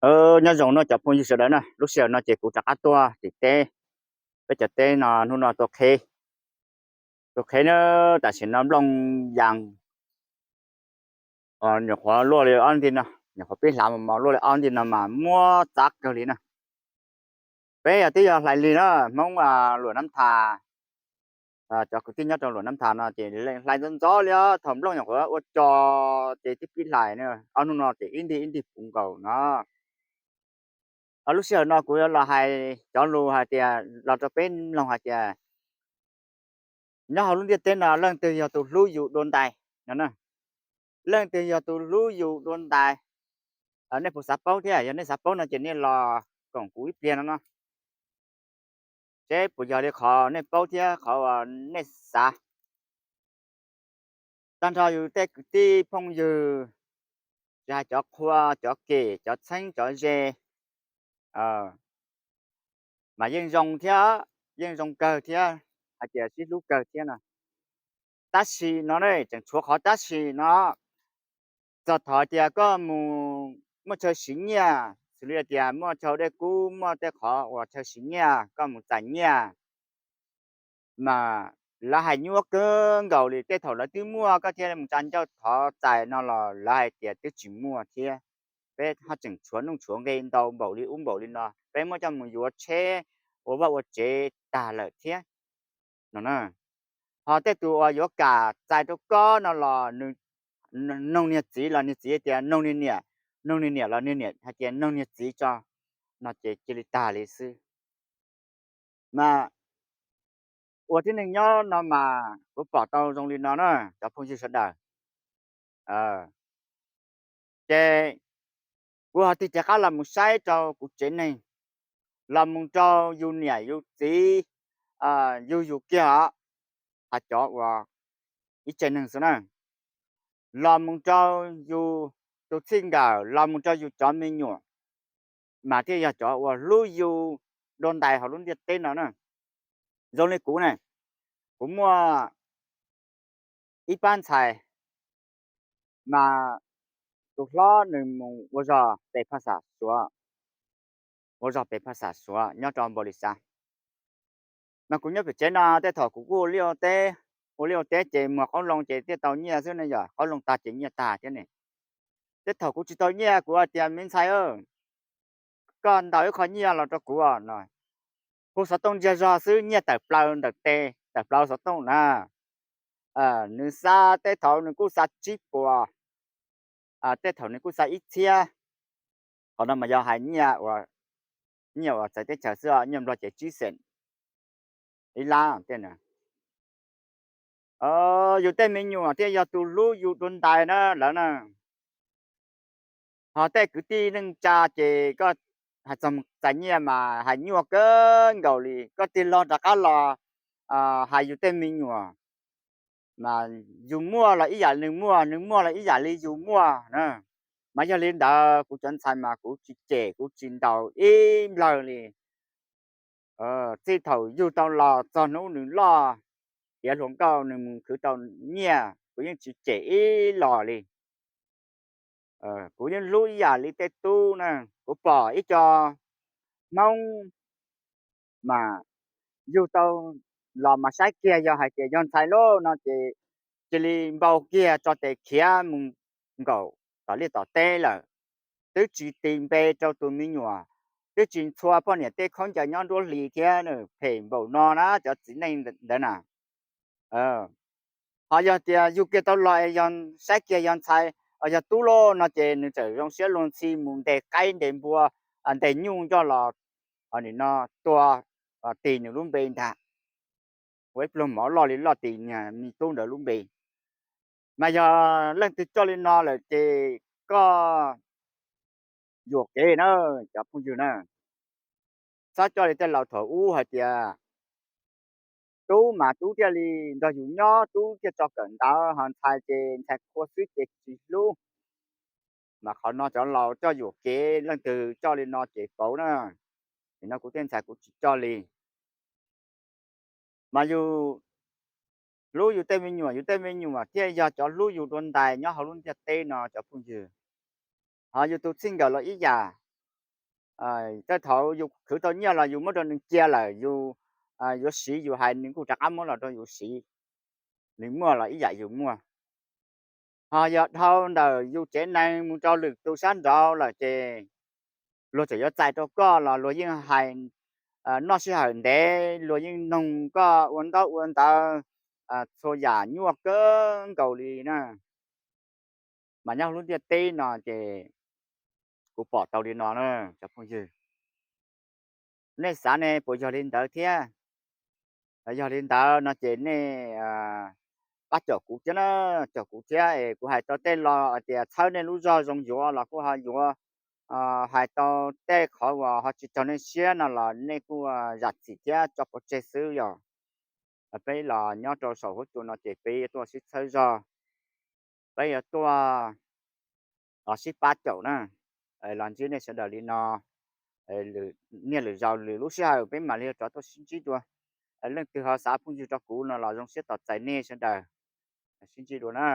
Nyob zoo no cov phooj ywg sawv daws na, lub sij hawm no ces kuv rov qab tuaj tim teb. Peb cov teb no hnub no tua qheb, tua qheb na, tam sim no nplooj yas nyuam qhuav luaj li ob nti no, nyuam qhuav pib hlav mos mos luaj li ob nti no mas muab txav kawg li na. Peb yog twb yog hlais lig na, Hmoob Luam Nab Thas, cov kwv tij nyob rau Luam Nab Thas no ces hlais ntxov ntxov li os, thaum nplooj nyuam qhuav ua co ces twb pib hlais na, ob hnub no ces ib ntig ib ntig puv nkaus no. Lub sij hawm no kuv yuav los hais cov lus hais tias los rau peb mloog hais tias nyob hauv lub ntiaj teb no leej twg yog tus hlub yus dua ntais no na. Leej twg yog tus hlub yus dua ntais? Nej puas xav paub thiab? Yog nej xav paub no ces nej los koom kuv ib pliag no no, seb puas yog li qhov nej paub thiab qhov uas nej xav. Tag nrho yus tej kwv tij phooj ywg, tsis hais cov qhua, cov kem, cov txheeb, cov ze, mas yeej zoo thiab, yeej zoo kawg thiab, hais tias sib hlub kawg thiab no. Tab sis no ne, tseem tshuav qhov tab sis no. Txog thaum tias koj mus muaj chaw siv nyiaj, xws li tias muaj chaw dej kub, muaj tej qhov uas chaw siv nyiaj, koj mus txais nyiaj, mas lawv hais nyuaj kawg nkaus li. Tej thaum lawv twb muaj koj thiaj mus tsa ncauj thov txais no los lawv hais tias twb tsis muaj thiab. Peb ho tseem tshuav nuj tshuav nqe ntau npaum li ub npaum li no, peb muab coj mus yuav tsheb, ua vaj ua tsev tag lawm thiab no na. Ho tej tus uas yuav kam txais rau koj no los nws noog niag txiv los niag txiv tias noog niag niam, noog niag niam los niag niam hais tias noog niag txiv tso, no ces cia li tag li xwb. Mas ua tib neeg nyob no mas kuv pom tau zoo li no na cov phooj ywg sawv daws. Ces kuv ho tig rov qab los mus saib rau kuv tsev neeg, los mus rau yus niam yus txiv, yug yus kiag os, hais cov uas ib tsev neeg xwb na, los mus rau yus tus txij nkawm, los mus rau yus cov me nyuam, mas thiaj yog cov uas hlub yus dua ntais hauv lub ntiaj teb no na. Zoo li kuv ne, kuv muaj ib pab ntxhais, mas tus hlob nws mus ua zog pem phaj xam Suav, ua zog pem phaj xam Suav nyob rau Npaus Lis Xav. Mas kuv nyob pem tsev no, tej thaum kuv kuj ua liaj ua teb, ua liaj ua teb ces muag qoob loo ces thiaj tau nyiaj xwb ne, yog qoob loo tag ces nyiaj tag thiab ne. Tej thaum kuv tsis tau nyiaj, kuv hais tias, me ntxhais, koj ntaus ib qho nyiaj los rau kuv no. Hu xov tooj ntsiag zog xwb, nyiaj tawm plaws ntawm tes, tawm plaws xov tooj na. Nws xa, tej thaum nws kuj xa tsib puas, tej thaum nws kuj xa ib txhiab. Qhov no mas yog hais nyiaj uas txawv teb chaws xwb, nyiaj Nplog ces tsib xees, ib lab. Yus tej me nyuam thiaj yog tus hlub yus dua ntais na lawv na. Ho tej kwv tij neej tsa ces koj hais txog txais nyiaj mas hais nyuaj kawg nkaus li, koj tig los rov qab los hais yus tej me nyuam, mas yus muaj los ib yam nws muaj, nws muaj los ib yam li yus muaj na. Mas yog li ntawd kuv cov ntxhais mas kuv tsis cem kuv tsis ntaus ib nplawg li. Txij thaum yug tau los txog hnub nws loj, tiav hluas nkauj, nws mus khwv tau nyiaj, kuv yeej tsis cem ib los li. Kuv yeej hlub ib yam li tej tub na. Kuv pom ib co Hmoob mas yug tau los mas saib kiag, yog hais tias yog ntxhais lawm no ces cia li npau kiag tso tes khiav mus nkaum tom liaj tom teb lawm. Twb tsis tis npe rau tus me nyuam, twb tsis ntxhua poj niam tej khaub ncaws nyob nruab hlis thiab, phem npaum no na cov txiv neej ntawd na. Ho yog tias yug kiag tau los, saib kiag yog ntxhais, yog tub lawm no ces nws txawm zoo siab luag ntxhi mus ntes qaib ntes npua, ntes nyuj ncoj los, nim no tua, tis nws lub npe ntag. Ua ib pluag mov loj li loj tis niag me tub ntawd lub npe. Mas yog leej twg coj li no lawm ces koj yuam kev na, cov phooj ywg na. Txhob coj li tej laus thaum ub hais tias tub mas tub thiaj li nrog yus nyob, tub thiaj tso kawm ntawv, ho ntxhais ces ntxhais qhua xwb ces tsis hlub. Mas qhov no cov laus coj yuam kev, leej twg coj li no ces pauv na. Nim no kuv tej ntxhais kuv tsis coj li. Mas yus hlub yus tej me nyuam, yus tej me nyuam thiaj yog cov hlub yus dua ntais nyob hauv lub ntiaj teb no cov phooj ywg. Ho yus tus txij nkawm los ib yam, tej thaum yus khwv tau nyiaj los yus muab rau nws cia lawm, yus yuav siv yus hais nws kuj rov qab muab los rau yus siv, nws muaj los ib yam yus muaj. Ho yog dhau ntawm yus tsev neeg mus rau lwm tus sab nraud lawm ces luag txawm yuav txais rau koj los luag yeej hais noj sij hawm ntev, luag yeej noog koj ua ntaub ua ntawv txhua yam nyuaj kawg nkaus li na. Mas nyob lub ntiaj teb no ces kuv pom tau li no na cov phooj ywg. Nej xav ne puas yog li ntawd thiab? Yog li ntawd no ces nej pab caum kuv thiab na, caum kuv thiab es kuv hais tau tej lo tias txhawb nej lub zog zoo yuav los kuj ho yuav, hais tau tej qhov uas ho tsis raug nej siab no los nej kuj zam txim thiab tso pov tseg xwb yom. Peb los nyob rau saum huab cua no ces peb yuav tuaj sib txhawb zog, peb yuav tuaj los sib pab caum na. Los ntsib nej sawv daws li no, niaj lwm zaus lwm lub sij hawm peb mam li rov tuaj sib ntsib dua. Leej twg ho xav phooj ywg rau kuv no los zoo siab tos txais nej sawv daws sib ntsib dua na.